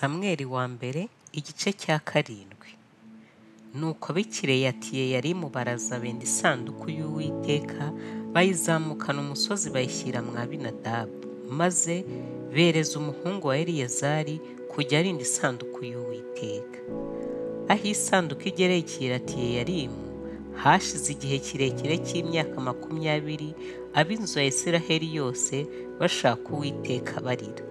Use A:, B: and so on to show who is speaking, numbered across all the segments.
A: Samweli wa mbere igice cya 7. Nuko ab'i Kiriyati-Yeyarimu baraza benda isanduku y'Uwiteka, bayizamukana umusozi bayishyira mwa Abinadabu, maze bereza umuhungu wa Eleyazari kujya arinda isanduku y'Uwiteka. Aho isanduku igereye i Kiriyati-Yeyarimu hashize igihe kirekire cy'imyaka 20, ab'inzu ya Isiraheli yose bashaka Uwiteka barira.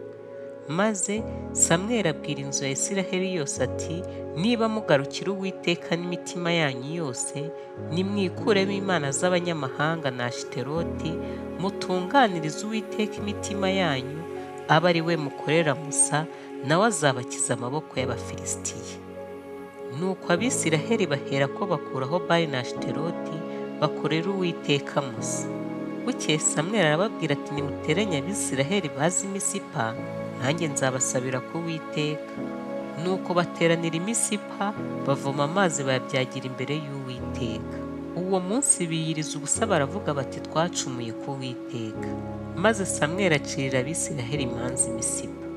A: Maze Samweli abwira inzu ya Isiraheli yose ati, niba mugarukira Uwiteka n'imitima yanyu yose, nimwikuremo imana z'abanyamahanga na Ashiteroti, mutunganirize Uwiteka imitima yanyu, abe ari we mukorera Musa, nawe azabakiza amaboko y'Abafilisitiya. Nuko Abisiraheli baherako bakuraho Bali na Ashiteroti, bakorera Uwiteka Musa. Bukeye Samweli arababwira ati, nimuteranye Abisiraheli baze i Misipa, nanjye nzabasabira ku Uwiteka. Nuko bateranira i Misipa, bavoma amazi bayabyagira imbere y'Uwiteka. Uwo munsi biyiriza ubusa baravuga bati, twacumuye ku Uwiteka. Maze Samweli acirira Abisiraheli imanza i Misipa.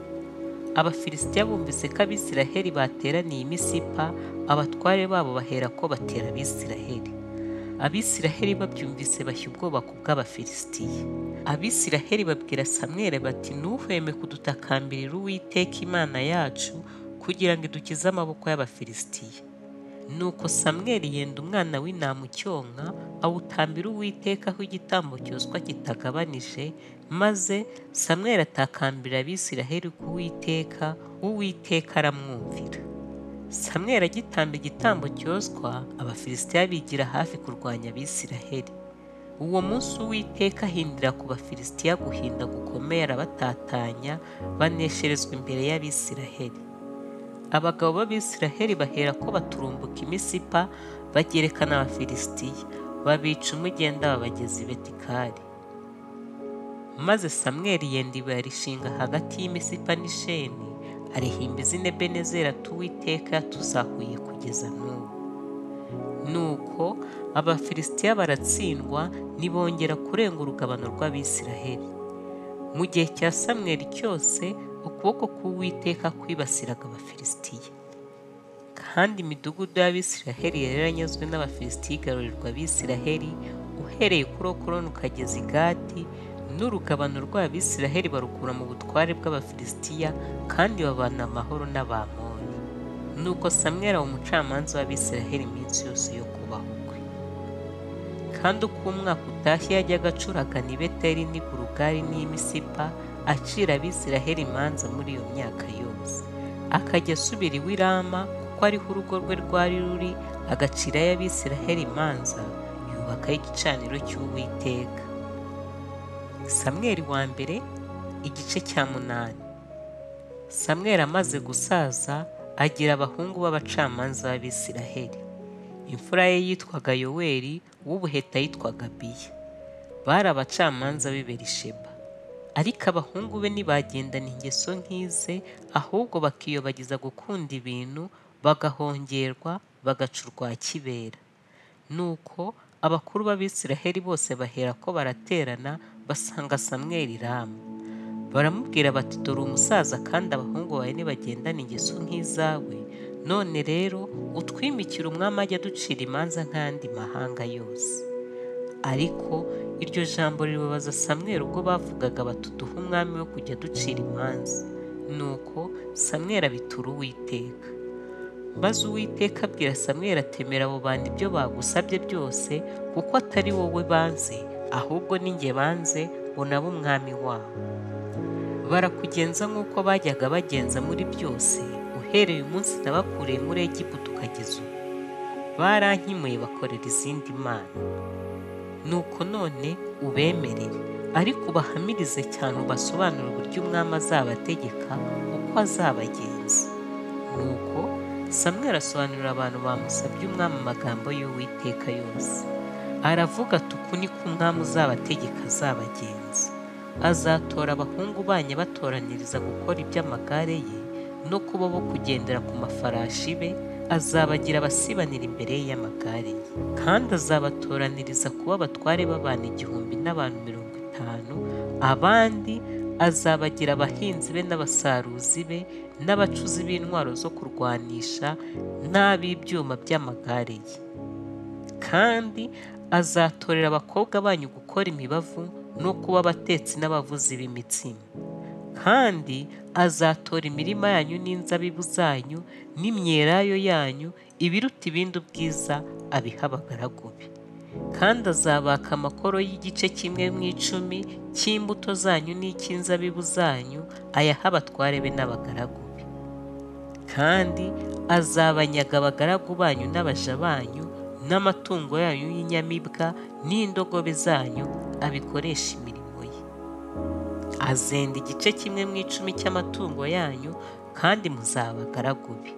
A: Abafilisitiya bumvise ko Abisiraheli bateraniye i Misipa, abatware babo baherako batera Abisiraheli. Abisiraheli babyumvise bashya ubwoba ku bw'Abafilisitiya. Abisiraheli babwira Samweli bati, ntuhweme kudutakambirira Uwiteka Imana yacu, kugira ngo idukize amaboko y'Abafilisitiya. Nuko Samweli yenda umwana w'intama ucyonka, awutambira Uwiteka aho igitambo cyoswa kitagabanije, maze Samweli atakambira Abisiraheli ku Uwiteka, Uwiteka aramwumvira. Samweli agitamba igitambo cyoswa, Abafilisitiya bigira hafi kurwanya Abisiraheli. Uwo munsi Uwiteka ahindira ku Bafilisitiya guhinda gukomeye, arabatatanya, banesherezwa imbere y'Abisiraheli. Abagabo b'Abisiraheli baherako baturumbuka i Misipa, bagerekana Abafilisitiya, babica umugenda babageza i Betikari. Maze Samweli yenda ibuye arishinga hagati y'Imisipa n'Isheni, arihimba izina Ebenezeri ati, Uwiteka yatuzahuye kugeza n'ubu. Nuko Abafilisitiya baratsindwa, ntibongera kurenga urugabano rw'Abisiraheli. Mu gihe cya Samweli cyose ukuboko k'Uwiteka kwibasiraga Abafilisitiya. Kandi imidugudu y'Abisiraheli yari yaranyazwe n'Abafilisitiya igarurirwa Abisiraheli, uhereye kuri Okoroni ukageza i Gati, n'urugabano rw'Abisiraheli barukura mu butware bw'Abafilisitiya, kandi babana amahoro n'Abamoni. Nuko Samweli aba umucamanza w'Abisiraheli iminsi yose yo kubaho kwe. Kandi uko umwaka utashye yajyaga acuragana i Beteli n'i Gulugali n'i Misipa, acira Abisiraheli imanza muri iyo myaka yose. Akajya asubira iwe i Rama, kuko ariho urugo rwe rwari ruri, agacirayo Abisiraheli imanza, yubakayo igicaniro cy'Uwiteka. Samweli wa mbere igice cya 8. Samweli amaze gusaza agira abahungu b'abacamanza b'Abisiraheli. Imfura ye yitwaga Yoweli, uw'ubuheta yitwaga Abiya. Bari abacamanza b'i Berisheba. Ariko abahungu be ntibagendana ingeso nk'ize, ahubwo bakiyobagiza gukunda ibintu, bagahongerwa, bagaca urwa kibera. Nuko abakuru b'Abisiraheli bose baherako baraterana, basanga Samweli i Rama. Baramubwira bati, dore umusaza kandi abahungu bawe ntibagendana ingeso nk'izawe, none rero utwimikire umwami ajya aducira imanza nk'ayandi mahanga yose. Ariko iryo jambo ribabaza Samweli ubwo bavugaga bati, uduhe umwami wo kujya aducira imanza. Nuko Samweli abitura Uwiteka. Maze Uwiteka abwira Samweli atemera abo bantu ibyo bagusabye byose, kuko atari wowe banze, ahubwo ni njye banze ngo nabe umwami wabo. Barakugenza nk'uko bajyaga bagenza muri byose, uhereye umunsi nabakuriye muri Egiputa ukageza ubu. Barankimuye bakorera izindi mana. Nuko none ubemerere, ariko ubahamirize cyane, ubasobanurire uburyo umwami azabategeka, uko azabagenza. Nuko Samweli asobanurira abantu bamusabye umwami amagambo y'Uwiteka yose. Aravuga ati, uku niko umwami uzabategeka azabagenza. Azatora abahungu banyu abatoraniriza gukora iby'amagare ye, no kuba bo kugendera ku mafarashi be, azabagira abasibanira imbere ye y'amagare ye. Kandi azabatoraniriza kuba abatware b'abantu 1000 n'abantu 50, abandi Azabagira abahinzi be n'abasaruzi be n'abacuzi b'intwaro zo kurwanisha n'ab'ibyuma by'amagare ye. Kandi azatorera abakobwa banyu gukora imibavu no kuba abatetsi n'abavuzi b'imitsima. Kandi azatora imirima yanyu n'inzabibu zanyu n'imyelayo yanyu, ibiruta ibindi ubwiza abiha abagaragu be. Kandi azabaka amakoro y'igice kimwe mu icumi cy'imbuto zanyu n'icy'inzabibu zanyu, ayahe abatware be n'abagaragu be. Kandi azabanyaga abagaragu banyu n'abaja banyu n'amatungo yanyu y'inyamibwa n'indogobe zanyu, abikoreshe imirimo ye. Azenda igice kimwe mu icumi cy'amatungo yanyu, kandi muzaba abagaragu be.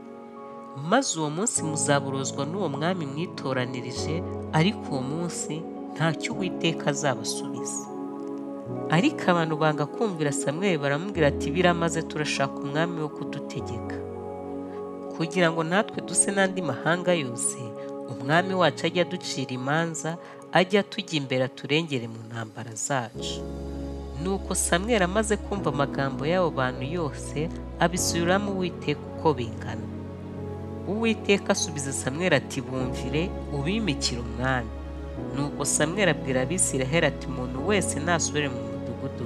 A: Maze uwo munsi muzaborozwa n'uwo mwami mwitoranirije, ariko uwo munsi ntacyo Uwiteka azabasubiza. Ariko abantu banga kumvira Samweli, baramubwira ati biramaze, turashaka umwami wo kudutegeka, kugira ngo natwe duse n'andi mahanga yose, umwami wacu ajye aducira imanza, ajye atujya imbere aturengere mu ntambara zacu. Nuko Samweli amaze kumva amagambo y'abo bantu yose, abisubiramo Uwiteka uko bingana. Uwiteka asubiza Samweli ati bumvire, ubimikire umwami. Nuko Samweli abwira Abisiraheli ati umuntu wese nasubire mu mudugudu